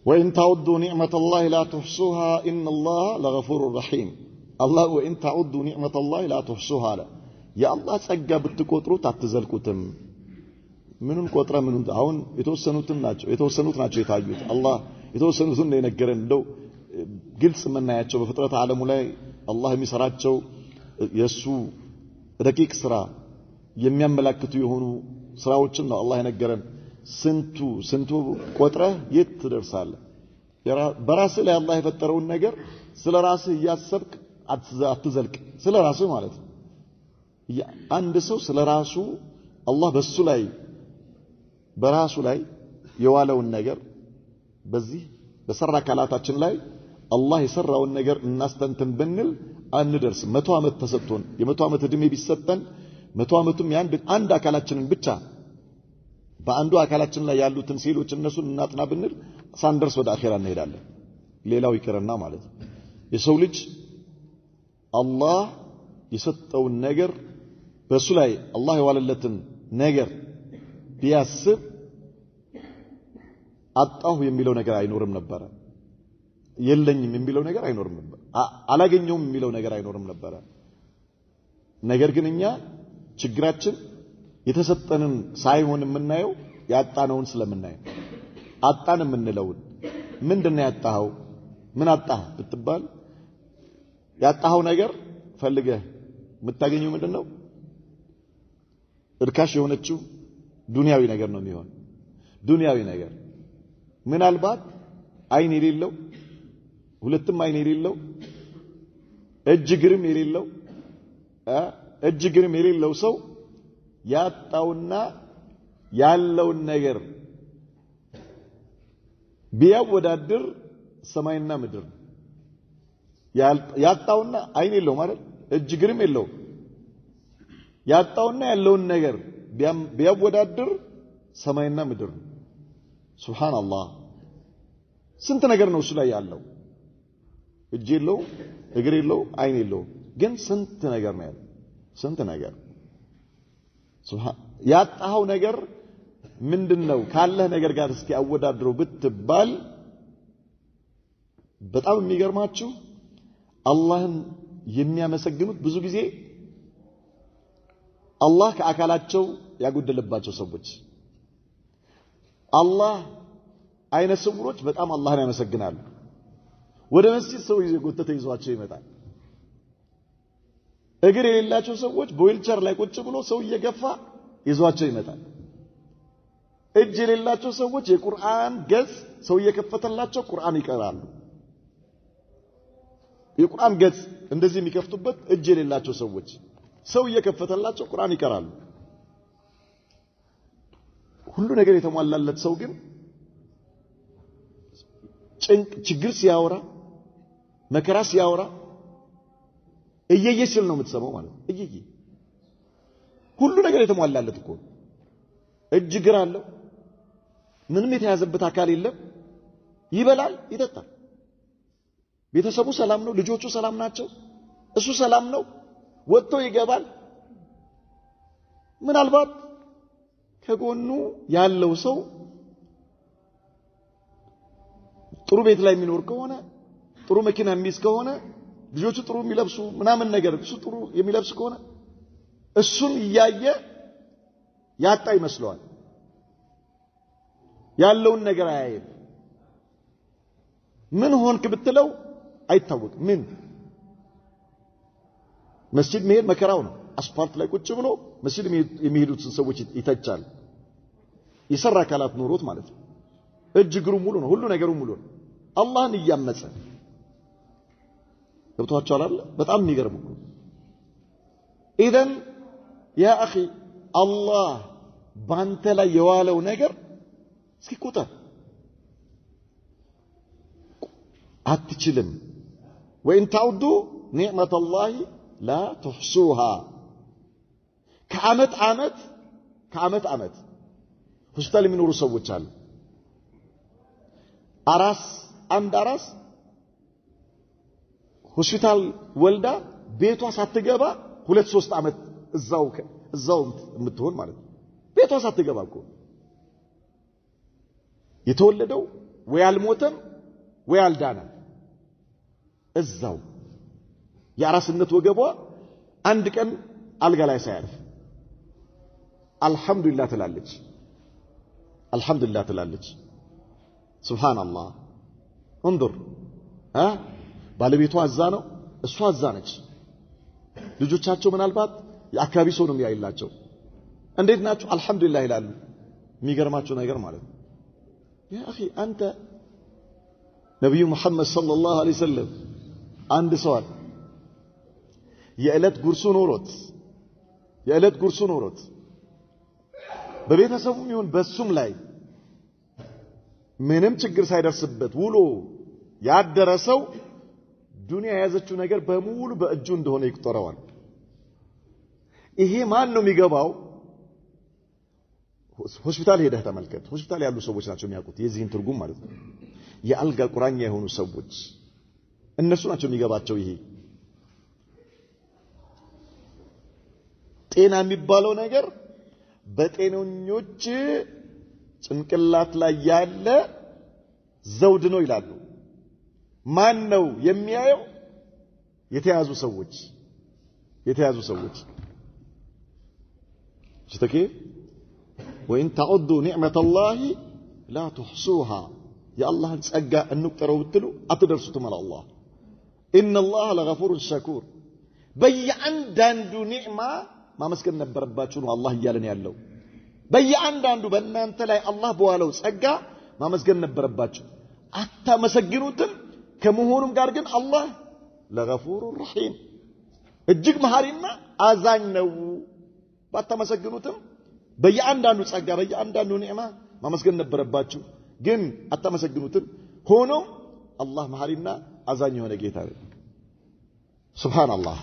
وإن تعدوا نعمة الله لا تحصوها إن الله لغفور رحيم። አላህ وإن تعدوا نعمة الله لا تحصوها አለ። የአላህ ጸጋ ብትቆጥሩት አትዘልቁትም። ምኑን ቆጥረ ምኑን አሁን የተወሰኑት ናቸው የታዩት። አላህ የተወሰኑትን ነው የነገረን። እንደው ግልጽ የምናያቸው በፍጥረት ዓለሙ ላይ አላህ የሚሰራቸው የእሱ ረቂቅ ስራ የሚያመላክቱ የሆኑ ስራዎችን ነው አላህ የነገረን። ስንቱ ስንቱ ቆጥረህ የት ትደርሳለህ? በራስህ ላይ አላህ የፈጠረውን ነገር ስለ ራስህ እያሰብክ አትዘልቅ። ስለ ራስህ ማለት ነው። አንድ ሰው ስለ ራሱ አላህ በሱ ላይ በራሱ ላይ የዋለውን ነገር በዚህ በሰራ አካላታችን ላይ አላህ የሰራውን ነገር እናስተንትን ብንል አንደርስም። 100 ዓመት ተሰጥቶን የ100 ዓመት ዕድሜ ቢሰጠን 100 ዓመቱም የአንድ አካላችንን ብቻ በአንዱ አካላችን ላይ ያሉትን ሴሎች እነሱን እናጥና ብንል ሳንደርስ ወደ አኼራ እንሄዳለን። ሌላው ይቅርና ማለት ነው። የሰው ልጅ አላህ የሰጠውን ነገር በሱ ላይ አላህ የዋለለትን ነገር ቢያስብ አጣሁ የሚለው ነገር አይኖርም ነበረ። የለኝም የሚለው ነገር አይኖርም ነበር። አላገኘውም የሚለው ነገር አይኖርም ነበረ። ነገር ግን እኛ ችግራችን የተሰጠንን ሳይሆን የምናየው ያጣነውን ስለምናየው አጣን የምንለውን ምንድነው ያጣኸው? ምን አጣህ ብትባል ያጣኸው ነገር ፈልገህ የምታገኘው ምንድነው? እርካሽ የሆነችው ዱንያዊ ነገር ነው የሚሆን። ዱንያዊ ነገር ምናልባት አይን የሌለው ሁለትም አይን የሌለው እጅ እግርም የሌለው እጅ እግርም የሌለው ሰው ያጣውና ያለውን ነገር ቢያወዳድር ሰማይና ምድር። ያጣውና አይን የለው ማለት እጅ እግርም የለው ያጣውና ያለውን ነገር ቢያወዳድር ሰማይና ምድር። ሱብሃንአላህ ስንት ነገር ነው እሱ ላይ ያለው። እጅ የለው፣ እግር የለው፣ አይን የለው፣ ግን ስንት ነገር ነው ያለው። ስንት ነገር ያጣኸው ነገር ምንድነው ካለህ ነገር ጋር እስኪ አወዳድረው ብትባል በጣም የሚገርማችሁ አላህን የሚያመሰግኑት ብዙ ጊዜ አላህ ከአካላቸው ያጎደለባቸው ሰዎች፣ አላህ አይነ ስውሮች በጣም አላህን ያመሰግናሉ። ወደ መስጂድ ሰው እየጎተተ ይዟቸው ይመጣል። እግር የሌላቸው ሰዎች በዊልቸር ላይ ቁጭ ብሎ ሰው እየገፋ ይዟቸው ይመጣል። እጅ የሌላቸው ሰዎች የቁርአን ገጽ ሰው እየከፈተላቸው ቁርአን ይቀራሉ። የቁርአን ገጽ እንደዚህ የሚከፍቱበት እጅ የሌላቸው ሰዎች ሰው እየከፈተላቸው ቁርአን ይቀራሉ። ሁሉ ነገር የተሟላለት ሰው ግን ጭንቅ ችግር ሲያወራ መከራ ሲያወራ እየየ ሲል ነው የምትሰማው ማለት ነው። እየየ ሁሉ ነገር የተሟላለት እኮ እጅ እግር አለው፣ ምንም የተያዘበት አካል የለም። ይበላል፣ ይጠጣል። ቤተሰቡ ሰላም ነው፣ ልጆቹ ሰላም ናቸው፣ እሱ ሰላም ነው። ወጥቶ ይገባል። ምናልባት ከጎኑ ያለው ሰው ጥሩ ቤት ላይ የሚኖር ከሆነ ጥሩ መኪና የሚይዝ ከሆነ ልጆቹ ጥሩ የሚለብሱ ምናምን ነገር እሱ ጥሩ የሚለብስ ከሆነ እሱን እያየ ያጣ ይመስለዋል። ያለውን ነገር አያይም። ምን ሆንክ ብትለው አይታወቅም። ምን መስጂድ መሄድ መከራው ነው። አስፋልት ላይ ቁጭ ብሎ መስጂድ የሚሄዱትን ሰዎች ይተቻል። የሰራ አካላት ኖሮት ማለት ነው። እጅ እግሩ ሙሉ ነው፣ ሁሉ ነገሩ ሙሉ ነው። አላህን እያመጸ ገብቷቸዋል አይደል? በጣም የሚገርም እኮ። ኢዘን ያ አኺ አላህ ባንተ ላይ የዋለው ነገር እስኪ ቁጥር አትችልም። ወኢን ተዑዱ ኒዕመተላሂ ላ ትሕሱሃ። ከዓመት ዓመት ከዓመት ዓመት ሆስፒታል የሚኖሩ ሰዎች አሉ። አራስ አንድ አራስ ሆስፒታል ወልዳ ቤቷ ሳትገባ 2-3 ዓመት እዛው የምትሆን ማለት ነው። ቤቷ ሳትገባ እኮ የተወለደው ወይ አልሞተም ወይ አልዳነም። እዛው የአራስነት ወገቧ አንድ ቀን አልጋ ላይ ሳያርፍ አልሐምዱሊላህ ትላለች። አልሐምዱሊላህ ትላለች። ሱብሃንአላህ እንዙር፣ ባለቤቷ እዛ ነው፣ እሷ እዛ ነች። ልጆቻቸው ምናልባት የአካባቢ ሰው ነው የሚያይላቸው። እንዴት ናችሁ? አልሐምዱሊላህ ይላሉ። የሚገርማቸው ነገር ማለት ነው ያ አኺ አንተ ነቢዩ ሙሐመድ ሰለላሁ ዐለይሂ ወሰለም አንድ ሰው አለ የዕለት ጉርሱ ኖሮት የዕለት ጉርሱ ኖሮት በቤተሰቡም ይሁን በሱም ላይ ምንም ችግር ሳይደርስበት ውሎ ያደረ ሰው ዱንያ የያዘችው ነገር በሙሉ በእጁ እንደሆነ ይቆጠረዋል። ይሄ ማን ነው የሚገባው? ሆስፒታል ሄደህ ተመልከት። ሆስፒታል ያሉ ሰዎች ናቸው የሚያውቁት የዚህን ትርጉም ማለት ነው። የአልጋ ቁራኛ የሆኑ ሰዎች እነሱ ናቸው የሚገባቸው። ይሄ ጤና የሚባለው ነገር በጤነኞች ጭንቅላት ላይ ያለ ዘውድ ነው ይላሉ። ማን ነው የሚያየው? የተያዙ ሰዎች የተያዙ ሰዎች ሽተኬ ወኢን ተዑዱ ኒዕመተላሂ ላ ትሕሱሃ የአላህን ጸጋ እንቁጠረው ብትሉ አትደርሱትም አለ አላህ። ኢነላህ ለገፉሩን ሸኩር። በየአንዳንዱ ኒዕማ ማመስገን ነበረባችሁ ነው አላህ እያለን ያለው። በየአንዳንዱ በእናንተ ላይ አላህ በዋለው ጸጋ ማመስገን ነበረባችሁ፣ አታመሰግኑትም። ከመሆኑም ጋር ግን አላህ ለገፉሩን ረሒም እጅግ መሐሪና አዛኝ ነው። ባታመሰግኑትም በየአንዳንዱ ጸጋ በየአንዳንዱ ኒዕማ ማመስገን ነበረባችሁ፣ ግን አታመሰግኑትም። ሆኖም አላህ መሐሪና አዛኝ የሆነ ጌታ ነው። ሱብሃነላህ።